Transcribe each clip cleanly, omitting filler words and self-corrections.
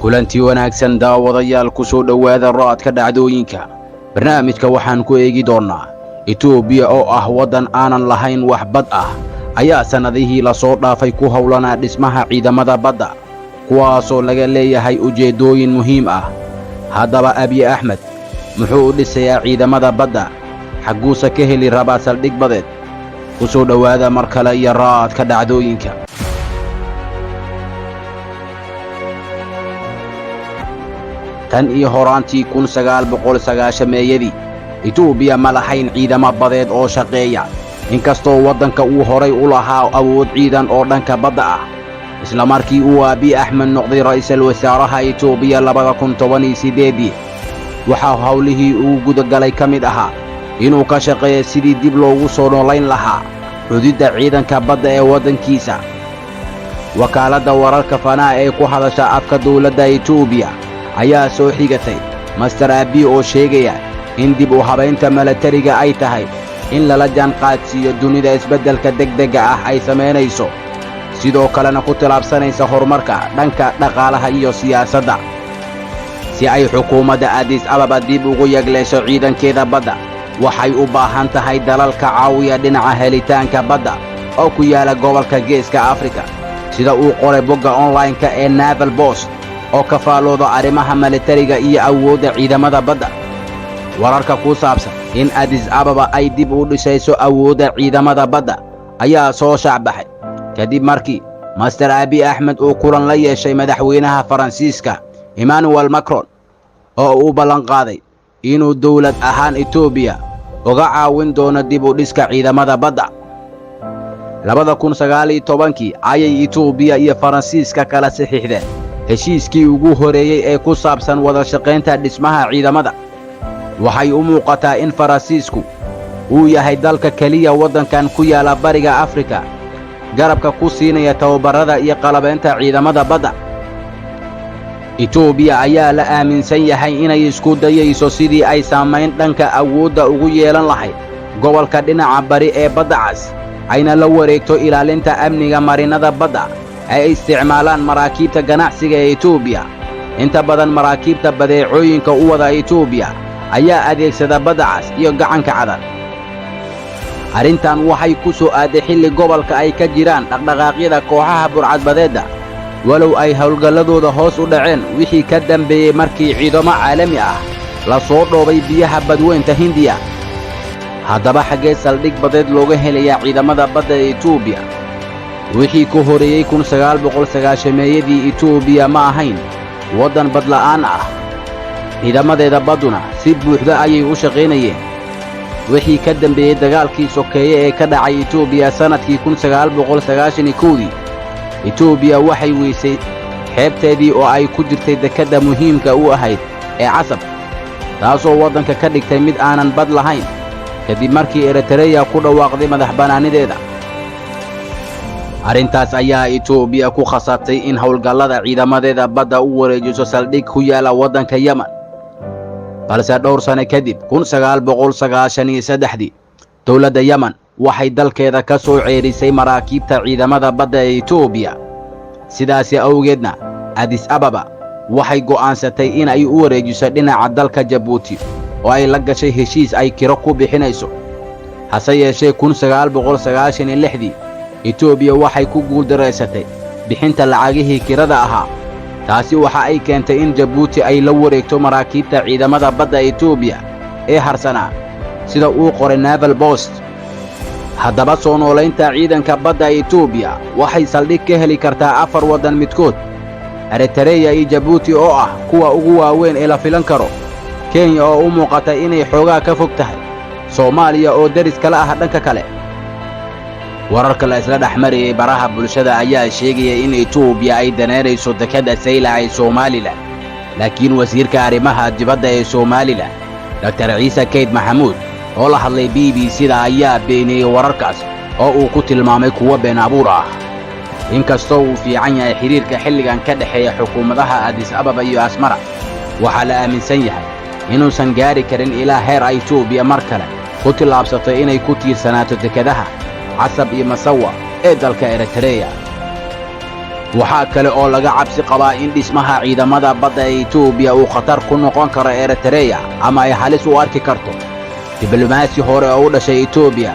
Kulantii wanaagsan daawadayaal, ku soo dhowaada Raadka Dhacdooyinka. Barnaamijka waxaan ku eegi doonnaa Itoobiya oo ah waddan aanan lahayn wax bad ah ayaa sannadihii la soo dhaafay ku howlanaa dhismaha ciidamada badda, kuwaasoo laga leeyahay ujeeddooyin muhiim ah. Haddaba Abiy Axmed muxuu u dhisayaa ciidamada badda? Xagguuse ka heli rabaa saldhig badeed? Ku soo dhowaada mar kale iyo Raadka Dhacdooyinka. Tan iyo horaantii 1990-meeyadii, Itoobiya ma lahayn ciidamo badeed oo shaqeeya, inkastoo waddanka uu horay u lahaa awood ciidan oo dhanka badda ah. Isla markii uu Abiy Axmed noqday ra'iisul wasaaraha Itoobiya 2018-dii, waxaa howlihii uu gudagalay ka mid ahaa inuu ka shaqeeyo sidii dib loogu soo noolayn lahaa xudidda ciidanka badda ee waddankiisa. Wakaaladda wararka Fanaa ee ku hadasha afka dawladda Itoobiya ayaa soo xigatay Master Abiy oo sheegaya in dib u habaynta milatariga ay tahay in lala jaanqaadsiiyo dunida isbeddelka degdegga ah ay samaynayso, sidoo kalena ku tillaabsanaysa horumarka dhanka dhaqaalaha iyo siyaasadda. Si ay xukuumadda Addis Ababa dib ugu yagleesho ciidankeeda badda, waxay u baahan tahay dalalka caawiya dhinaca helitaanka badda oo ku yaala gobolka Geeska Afrika, sida uu qoray bogga onlaynka ee Naval Post oo ka faallooda arrimaha milatariga iyo awoodda ciidamada badda. Wararka ku saabsan in Addis Ababa ay dib u dhisayso awoodda ciidamada badda ayaa soo shaacbaxay kadib markii Master Abiy Axmed uu kulan la yeeshay madaxweynaha Faransiiska Emmanuel Macron, oo uu ballanqaaday inuu dawlad ahaan Itoobiya uga caawin doono dib u dhiska ciidamada badda. 2019-kii ayay Itoobiya iyo Faransiiska kala saxiixdeen heshiiskii ugu horeeyey ee ku saabsan wada shaqaynta dhismaha ciidamada. Waxay u muuqataa in Faransiisku uu yahay dalka keliya waddankan ku yaala bariga Afrika garabka ku siinaya tababarrada iyo qalabaynta ciidamada badda. Itoobiya ayaa la aaminsan yahay inay isku dayayso sidii ay saamayn dhanka awoodda ugu yeelan lahayd gobolka dhinaca bari ee Badda Cas, ayna la wareegto ilaalinta amniga marinada badda ay isticmaalaan maraakiibta ganacsiga ee Itoobiya. Inta badan maraakiibta badeecooyinka u wada Itoobiya ayaa adeegsada Badda Cas iyo Gacanka Cadan. Arrintan waxay ku soo aaday xilli gobolka ay ka jiraan dhaqdhaqaaqyada kooxaha burcadbadeedda, walow ay howlgalladooda hoos u dhaceen wixii ka dambeeyey markii ciidamo caalami ah la soo dhoobay biyaha Badweynta Hindiya. Haddaba xaggee saldhig badeed looga helayaa ciidamada badda ee Itoobiya? Wixii ka horeeyey 1990-meeyadii, Itoobiya ma ahayn waddan badla'aan ah, ciidamadeeda badduna si buuxda ayay u shaqaynayeen. Wixii ka dambeeyey dagaalkii sokeeye ee ka dhacay Itoobiya sannadkii 1991-dii, Itoobiya waxay weysay xeebteedii oo ay ku jirtay dekedda muhiimka u ahayd ee Casab, taasoo waddanka ka dhigtay mid aanan bad lahayn kadib markii Eritareya ku dhawaaqday madax bannaanideeda. Arrintaas ayaa Itoobiya ku khasabtay in howlgallada ciidamadeeda badda u wareejiso saldhig ku yaala waddanka Yemen. Balse dhowr sano kadib, 1993-dii, dowladda Yemen waxay dalkeeda ka soo ceerisay maraakiibta ciidamada badda ee Itoobiya. Sidaasi awgeedna Addis Ababa waxay go'aansatay in ay u wareejiso dhinaca dalka Jabuuti oo ay la gashay heshiis ay kiro ku bixinayso. Hase yeeshee 1996-dii Itoobiya waxay ku guuldaraysatay bixinta lacagihii kirada ahaa. Taasi waxa ay keentay in Jabuuti ay la wareegto maraakiibta ciidamada badda Itoobiya ee harsanaa, sida uu qoray Naval Post. Haddaba soo noolaynta ciidanka badda Itoobiya waxay saldhig ka heli kartaa afar waddan midkood: Eritareya iyo Jabuuti oo ah kuwa ugu waaweyn ee la filan karo, Kenya oo u muuqata inay xoogaa ka fog tahay, Soomaaliya oo deris kala ah dhanka kale. Wararka la isla dhex marayey baraha bulshada ayaa sheegaya in Itoobiya ay danaynayso dekedda Saylac ee Somaliland, laakiin wasiirka arrimaha dibadda ee Somaliland, Doktor Ciise Kayd Maxamuud, oo la hadlay BBC-da ayaa beeniyey wararkaas oo uu ku tilmaamay kuwo been abuur ah. Inkastoo uu fiican yahay xidhiirka xilligan ka dhexeeya xukuumadaha Addis Ababa iyo Asmara, waxaa la aaminsan yahay inuusan gaari karin ilaa heer ay Itoobiya mar kale ku tillaabsato inay ku tiirsanaato dekedaha Casab iyo Masawa ee dalka Eritareya. Waxaa kale oo laga cabsi qabaa in dhismaha ciidamada badda ee Itoobiya uu khatar ku noqon karo Eritreya ama ay halis u arki karto. Diblomaasi hore oo u dhashay Itoobiya,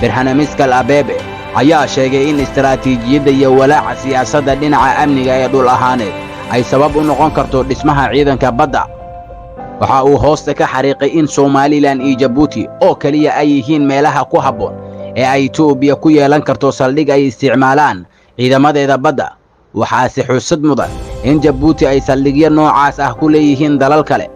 Birhanemeskel Abebe, ayaa sheegay in istaraatiijiyadda iyo walaaca siyaasadda dhinaca amniga ee dhul ahaaneed ay sabab u noqon karto dhismaha ciidanka badda. Waxa uu hoosta ka xariiqay in Somaliland iyo Jabuuti oo keliya ay yihiin meelaha ku habboon ee ay Itoobiya ku yeelan karto saldhig ay isticmaalaan ciidamadeeda badda. Waxaase xusad mudan in Jabuuti ay saldhigyo noocaas ah ku leeyihiin dalal kale.